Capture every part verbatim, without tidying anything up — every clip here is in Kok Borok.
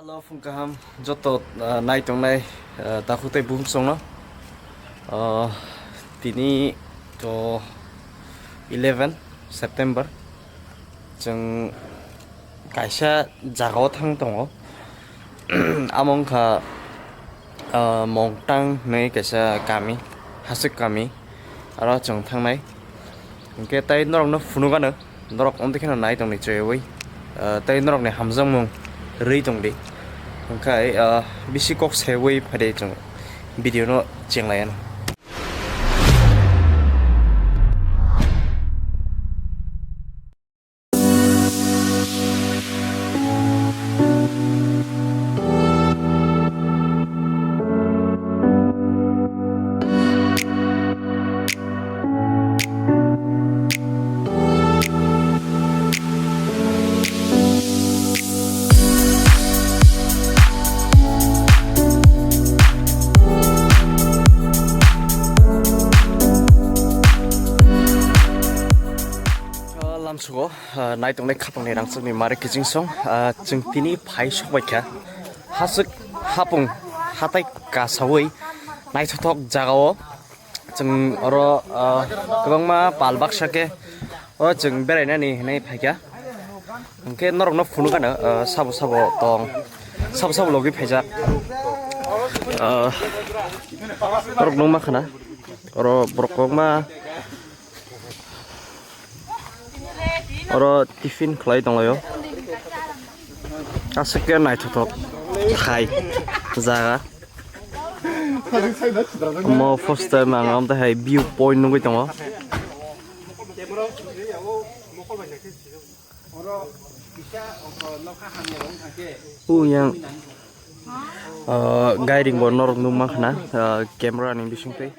Hello, phung kaham joto, ah, nai tongnai, ah, takhuk tei bukhuk songno. Ah, tini to eleven September. Chwng kaisa jagao thang tongo. Amo wngkha, ah, Mongtang hinwi kaisa kami, hasik kami, aro chwng thangnai. Hinkhe tai norokno phunukgano, norok omtwi kheno nai tongdi chwiywi, ah, tei norokni hamjakmung rwi tongdi. Hinkhe, ah, bisi kok saiwi phaidi chwng video no chenglaiano. Ah, lamsugo, ah, nai tongnai khapangni rangchakni mari kiching song, ah, chwng tini phai sokbaikha. Haswk hapung hatai kasawi naithothok jagao chwng oro, ah, kwbangma pal baksa khe o chwng berainani hinwi phaikha. Hinkhe norokno phunukgano, ah, sabo sabo tong, sabo sabo logi phaijak. Ah, norok nukma khana oro borok kwbangma. Oro tiffin khlai tonglaio. Aswk khe naithothok thai jaga. Omo first time ang omo hai view point nugwi tongo. Uyang, ah, gairing bo norok nukma khna, ah, camera ni bisingtwi.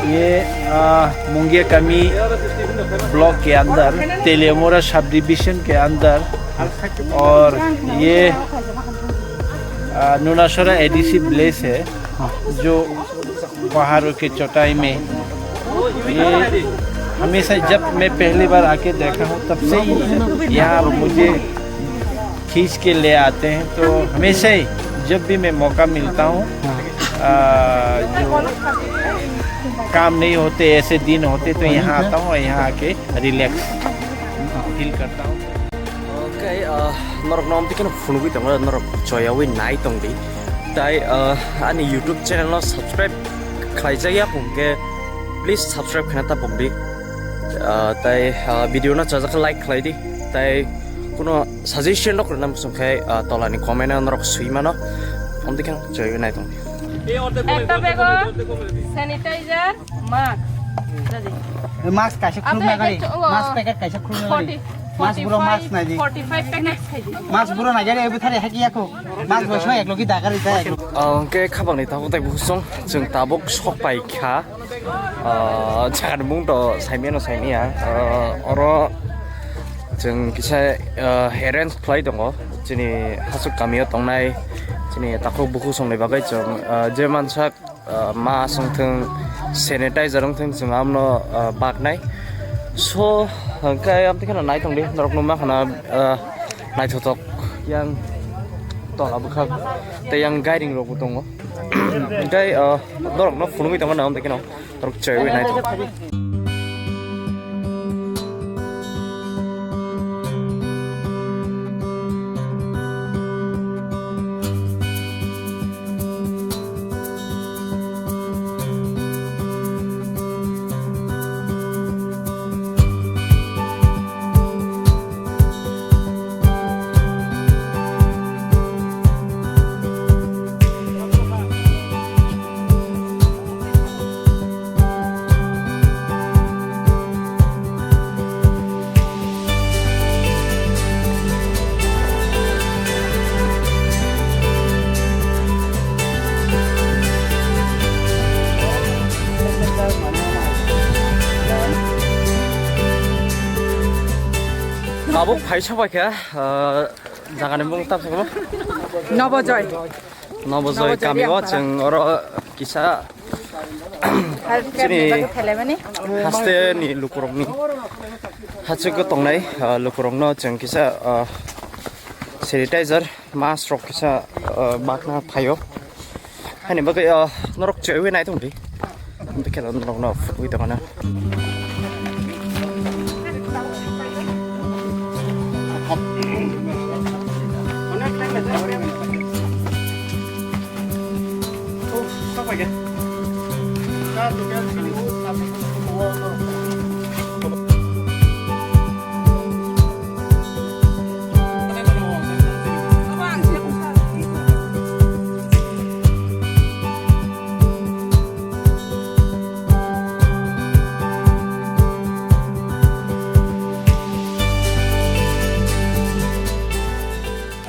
ये, आ, मुंगिया कमी ब्लॉक के अंदर तेलियामोरा sub division के अंदर, और ये, आ, नुनासोरा एडीसी विलेज है, जो पहाड़ों के चौटाई में। ये हमेशा जब मैं पहली बार आके देखा हूँ, तब से ही यहाँ मुझे खींच के ले आते हैं। तो हमेशा ही जब भी मैं मौका मिलता हूँ, आ, जो काम नहीं होते, ऐसे दिन होते, तो यहाँ आता हूँ और यहाँ आके रिलैक्स फील करता हूँ। Okay, ah, norok nom tikino phunugwi tongo, norok choyawi nai tongdi. Tai, ah, ani YouTube channel no subscribe khlaijak ya hwnkhe, please subscribe khaina ta pokdi. Ah, tai, ah, video no chajak khe like khlai di. Tai kuno suggestion rok rwna muchung khe, ah, tola ni comment o norok swi mano. Om tikino choyawi nai tongdi. একটা ব্যাগো sanitiser, mask. এই মাস্ক কাইসা খুলুম না গাড়ি? Mask packet কাইসা খুলুম না গাড়ি? মাস্ক বুড়ো মাস্ক নাই দি। ফর্টি ফাইভ প্যাকেট খাই দি। মাস্ক বুড়ো না গাড়ি, এবে থারে হাকি ইয়াকো। মাস্ক বসো এক লোকি দাগারি যায় এক লোক। Ang khe khapangni tabuk tei busong chwng tabuk sok pai kha. Ah, jaga ni mung to saimano saimaya. Ah, oro chwng kisa, ah, arrange khlai tongo. Chini hasuk kamio tongnai chini takhuk bukhuk songni bagwi chwng, ah, je mansak, ah, mask wngthung, sanitizer wngthung, chwng amno, ah, baknai. So, hwnkhe amtwi kheno naitongdi, norok nukma khana, ah, naithothok yang tola bwkhak tei yang gairing rokbo tongo. Hwnkhe, ah, norokno phunugwi tongmano amtwi kheno norok chaiwi naithothok. Bo phai sobai kha, ah, jagani mung tam sabo. Nobojoy. Nobojoy Nobojoy kami o Riyangpara. Chwng oro kisa Healthcare chini ni bagwi phailaimani. Haste ni lukurokni hachwk tongnai, ah, lukurokno chwng kisa, ah, sanitizer, mask rok kisa, ah, bakna phaio. Hani bagwi, ah, norok chewi nai tongdi. Bikhe norokno phutwi tongana.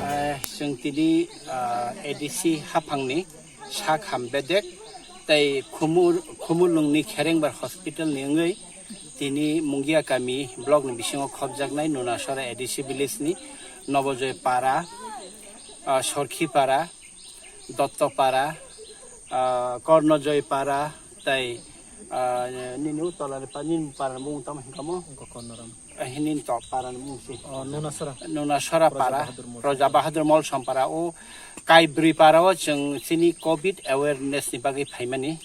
Ah, chwng tini, ah, A D C haphangni sak ham bedek tei Khumul, Khumulwngni Kherengbar Hospital ni wngwi tini Mungia kami block ni bisingo khopjaknai Nunasora A D C village ni Nobojoy Para, ah, Sorkhi Para, Dotto Para, ah, Kornojoy Para, tei, ah, nini utolani pa-, nini para ni mung tamo hingkamo? Gokornoram. Eh, nini to para ni mung si. Oh, Nunasora. Nunasora Para, Proja Bahadur Mol. Proja Bahadur Mol Sompara o Kaibrwi Para o chwng chini covid awareness ni bagwi phaimani.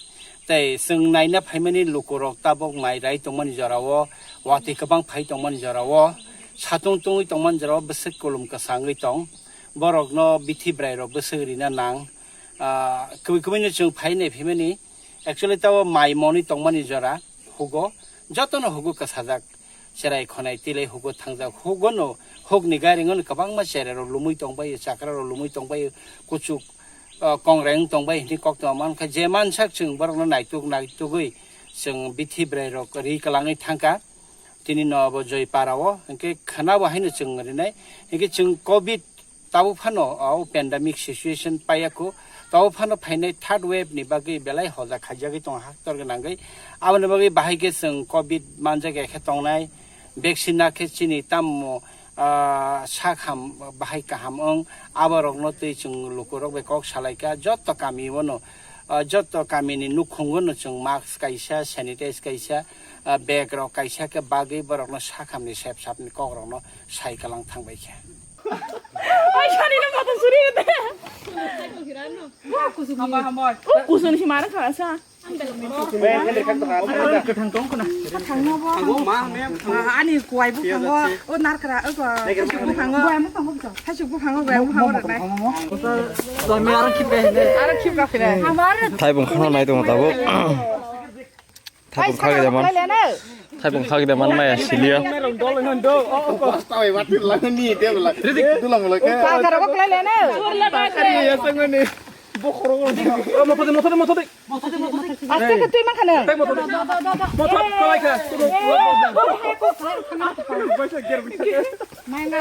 Tei chwng naina phaimani lukurok tabuk mai rai tongmani jorao, watwi kwbang phai tongmani jorao, satung tungwi tongmani jorao bwswk kulum kwchangwi tong. Borokno bithi bwrairok bwswk rina nang. Ah, kwbwi kwbwino chwng phai nai phaimani. Actually, tabo mai monwi tongmani jora hugo, jotono hugo kwsajak. Cherai khonai tilai hugo thangjak. Hugono, hukni gairingono kwbangma cherairok lumwi tongbaio, chakrarok lumwi tongbaio, kuchuk, ah, kongreng tongbai hinwi koktwma mankha. Je mansak chwng borokno naituk, naitugwi chwng bithi bwrairok ri kwlangwi thangkha. Tini Nobojoy Para o, hinkhe khwnabo haino chwng rinai. Hinkhe chwng covid tabuk phano o pandemic situation paiya kho. Tabuk phano phainai third wave ni bagwi belai hoja khaijagwi tongo haktor gwnangwi. Aboni bagwi bahai khe chwng covid manjak ya khe tongnai. Vaccine na khe chini tamo, ah, sak ham bahai kaham wng. Aborokno twi chwng lukurok bai kok salaikha. Jotto kami o no, ah, jotto kamini nukhungo no chwng mask kaisa, sanitize kaisa, ah, bag rok kaisa khe bagwi borokno sakhamni sep sapni kokrokno sai kwlang thangbai kha. Ai, sani no moto suri de. Hamba, hamba. O kusuni si mara kha sa. Kwthang tong khna. Ani kuai bu thango. O narkra o bu thango. Buai mu thango bu. Thaichuk bu thango, buai mu thango rwnai. Aro khip ga hine. Aro khip ga hine. Thaibung khana nai tongo tabuk. Thaibung khagwi da man. Thaibung khagwi da man maya siliya. Basta bai batir langni de bela. Dulang bela ke. Pal karo bo klai leno. Bokhoro. Mothode, mothode, mothode. Aste ke twi man khana. Mothode. Mothode kalai kha.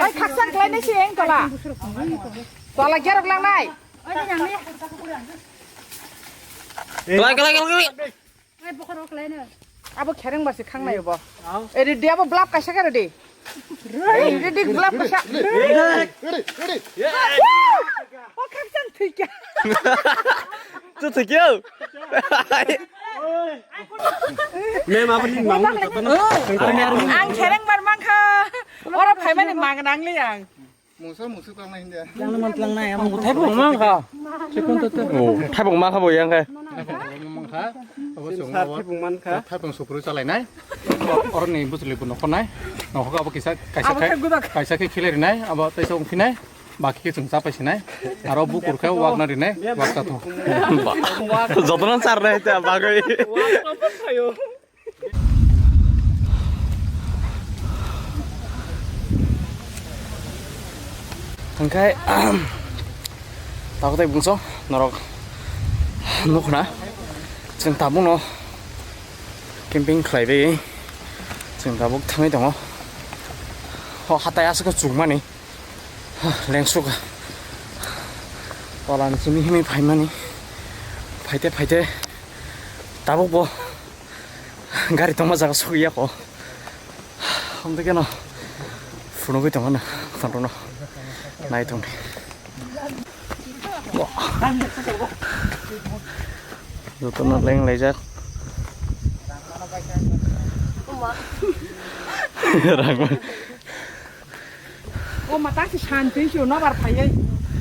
Ai khaksan klai nai si eng tola. Tola gerok lang nai. Kalai, kalai, kalai, kalai. Ai, bokhorok khlaino. Abo khereng ba se khang nai bo. Eri de abo blap kaisa khe redi. Redi blap kaisa. Ready, ready. O khakchang thikya. Tu thikya. Mem abo ni mamu. Ang khereng bar mangkha. Ora phaimani mang nang li ang. Mungsa mungsa tang nai hindia. Yang man tlang nai, ang thai bung mang kha. Chikon to to. Oh, thai bung mang kha bo yang kha. Mang kha. Abo sung abo. Thai bung mang kha. Thai bung sukru chalai nai. Oro ni bujli bu nokho nai. Nokho abo kisa kaisa khai. Kaisa khai khile ri nai. Abo taisa ung phi nai. Baki ke chung chapai si nai. Aro bu kur kha wak na ri nai. Wak cha tho. Jotono char nai ta bagwi. Hingkhe, takotai bungso norok nukhna, chwng tabukno camping khlaiwi chwng tabuk thangwi tongo. O hatai aswk chukmani. Lengsuk. Tola ni simi himi phaimani. Phaite, phaite. Tabuk bo gari tongma jaga sokya ko. Hwnkhe no Phunugwi tongmano, phanrokno nai tongdi. Wah. Jotono leng laijak. Rang. O mata si shanti si nobar phaiye.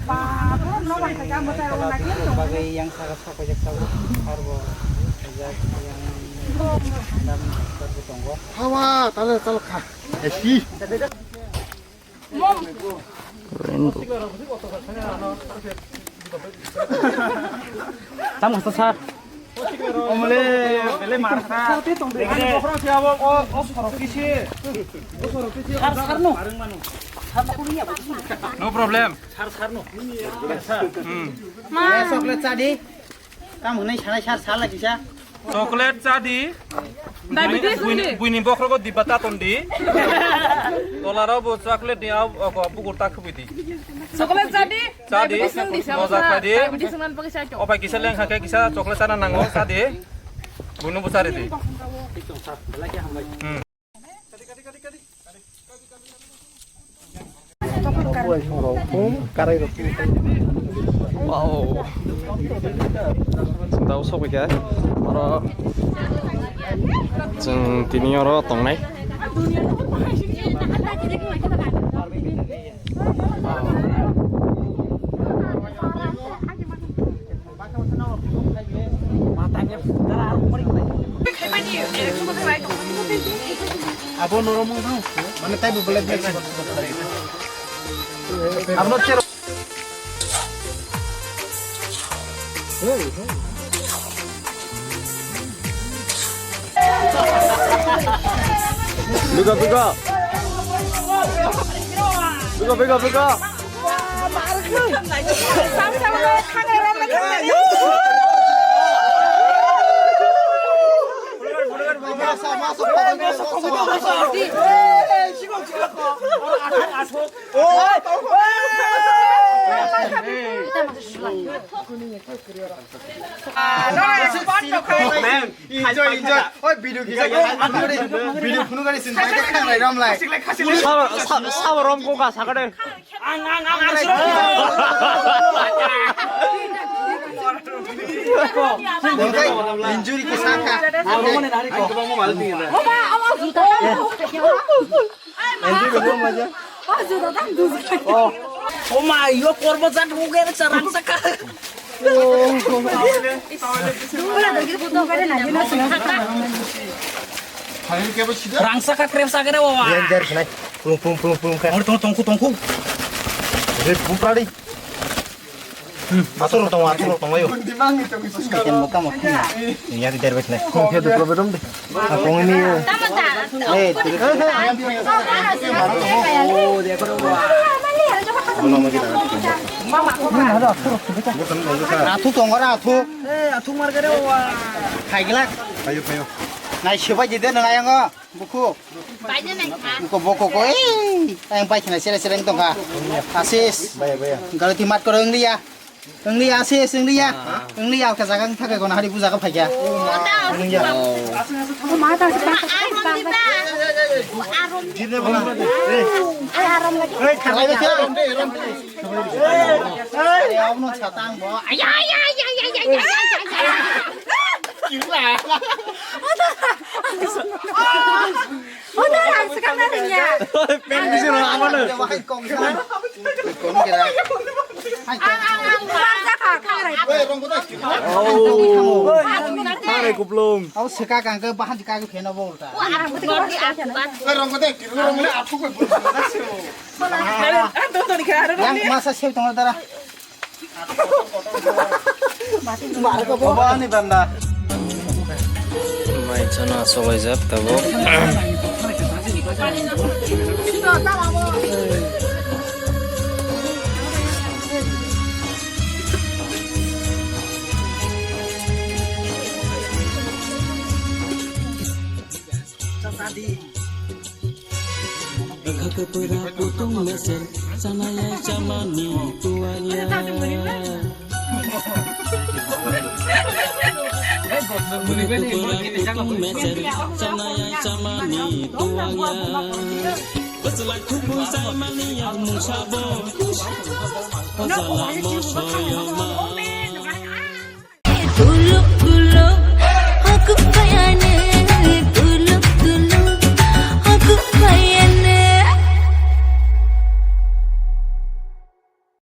Ba, nobar phaiya mo ta ro na ke. Bagwi yang saka sokojak tabuk. Arbo jak yang dam tabuk tongo. Hawa, talo, talo kha. Esi. Rainbow. Tam hasta sir. Omle, bele mar kha. Ani bokhorok se abo, o, o sorok kisi. O sorok kisi. Sir, sir no. No problem. Sir, sir no. Hmm. Ma. Chocolate cha di. Tam hwnwi sanai sir, sala kisa. Chocolate cha di. Diabetes buini, wngdi. Buini bokhrogo dibba ta ton di. Tolarok bo chocolate ni au, oko bukur ta khubui di. Chocolate cha di. Cha di. Diabetes wngdi, moja kha di. Diabetes wngmani bagwi cha chong. Obai kisa leng kha khe kisa chocolate chana nango, cha di. Buino bo cha ri di. Hmm. Wow. Chwng tabuk sokphaikha. Oro chwng tini oro tongnai. Abo norok mung thang, mane taibo belai belai. Abo no chero. Bigo, bigo. Bigo, bigo, bigo. Enjoy, enjoy. Oi, video kisa, video phunu gari sin pai kha nai ram lai. Sabo, sa-, sabo rom ko ka sakade. Ang, ang, ang, ang, siro. Injury kisa kha. Oba, oba, juta. Injury ko maja. Oh, juta dan duzga. Oh. Oh my, yo kormo jat ho gaya, charang saka. Rangsa ka krep sa kare baba. Jar jar khnai. Pulung pulung pulung pulung kha. Ori tong tongku tongku. Re bupradi. Atur tong atur tong ayo. Ken moka moka. Ini ya di derbe khnai. Kok ya duplo bedom de. Akong ini. Eh, athu tong ora athu. Eh, athu mar kare baba. Khai glak. Phaio, phaio. Nai sebai jide nang ayang o. Buku. Buku, buku, ko, eh. Ayang pai khna sere sere tong kha. Asis. Baya, baya. Galo ti mat koro wng liya. Wng liya, Asis, wng liya. Wng liya, ka jaga wng thaka kono hari buja ka phaikya. Wng liya. Jirne bana. Eh. Ai, aram lagi. Eh, kharlai be khe. Eh, eh, abono chata ang bo. Ay, ay, ay. Kira. Oda, ang sekarang nanya. Pen bisa lo apa lo? Wahai kong kira. Kong kira. Hai kong. Ang, ang, ang, ang, ang, ang, ang, ang. Woi, rong kotak. Oh. Hai, kuplung. Au seka kang ke bahan jika ke khena bolta. Wah, ang betul. Woi, rong kotak. Rong kotak aku ke bulu. Yang masa sih tong dara. Obo ani banda. Mai chana solaijak tabuk. Wngkha kwpwra kutung meser, chanaya chamani tuwaya. Wngkha kwpwra kutung meser, chanaya chamani tuwaya. Bwswlai khukbung chaimani yakmung sabo. O jala moso yokma